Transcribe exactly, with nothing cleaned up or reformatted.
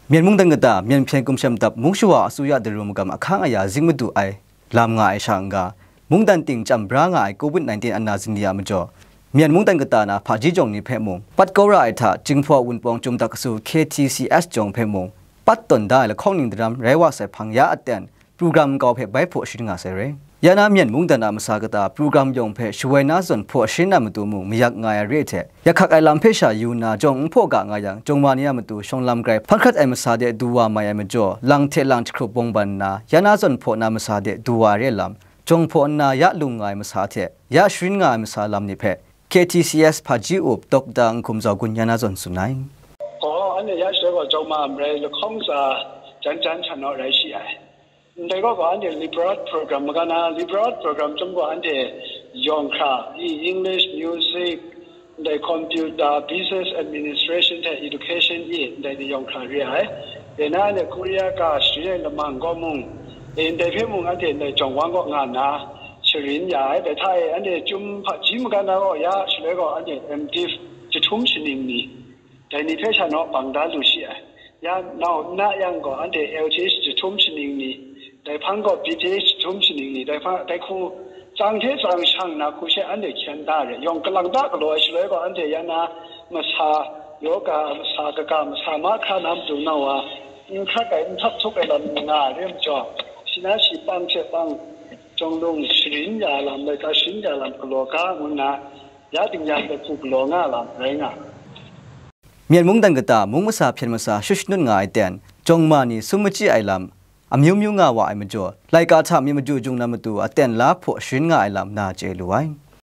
Myen mungdan kata, Myen hpyen kumsham dap mung shawa asuya daru magam ahkang aya zing madu ai lam nga ai sha n-ga, mungdan ting chyam bra nga ai covid nineteen ana zingli a majaw, Myen mungdan kata na hpaji jawng ni hpe mung, Pat Kora ai hta Jinghpaw Wunpawng Chyum Dak Kasu K T C S jawng hpe mung, Pat tawn da ai lahkawng ning daram rai wa sai hpang ya aten, program nkau hpe bai hpaw sharin nga sai re. Ya na Myen mungdan a masa kata program yawng hpe shawoi na zawn hpaw sharin na matu mung mayak nga ai re hte, yak hkak ai lam hpe sha yu nna jawng n hpaw ga nga yang, jawng ma ni a matu shawng lam grai hpan hkrat ai masa de du wa mai ai majaw, lang hte lang jahkrup bawng ban nna, ya na zawn hpaw na masa de du wa ai re lam, jawng hpaw nna ya lung nga ai masa hte ya sharin nga ai masa lam ni hpe, K T C S hpaji up Doctor Nhkum Zau Gun ya na zawn tsun ai. Gaw, anhte ya shaloi gaw, jawng ma marai lahkawng tsa jan jan hta naw rai shi ai. Ndai gaw, gaw anhte liberal program maga na, liberal program chyawm gaw, anhte yawng hkra i, English, music, ndai computer, business administration hte education i, ndai ni yawng hkra re ai. Dai na anhte Korea ga sharin ai lamang gaw mung, e, ndai hpe mung anhte ndai jawng wang gaw nga nna, sharin ya ai. Dai hta e, anhte chyum hpaji maga na gaw ya shaloi gaw, anhte M.Div jahtum shaning ni, dai ni hpe sha naw bang da lu shi ai. Ya nau nna yang gaw, anhte L T H jahtum shaning ni, dai hpang gaw B T H jahtum shaning ni, dai hpang, dai hku tsang hte tsang shang na hku she anhte hkyen da re. Yawng kalang da galaw ai shaloi gaw, anhte ya na masa, yoga masa, kaga masa, mahkra na matu nau a, n hkrat ai, n htak htuk ai lam nga ai re majaw, shi na shi pang hte pang, jawng lung sharin ya lam, laika sharin ya lam galaw ga, ngu nna, ya ting ya ndai hku galaw nga lam rai nga. Myen mungdan kata, mung masa hpyen masa shut shanut nga ai ten, jawng ma ni sum machyi ai lam, amyu myu nga wa ai majaw, laika hta myit maju jung na matu aten la hpaw sharin nga ai lam na chye lu ai.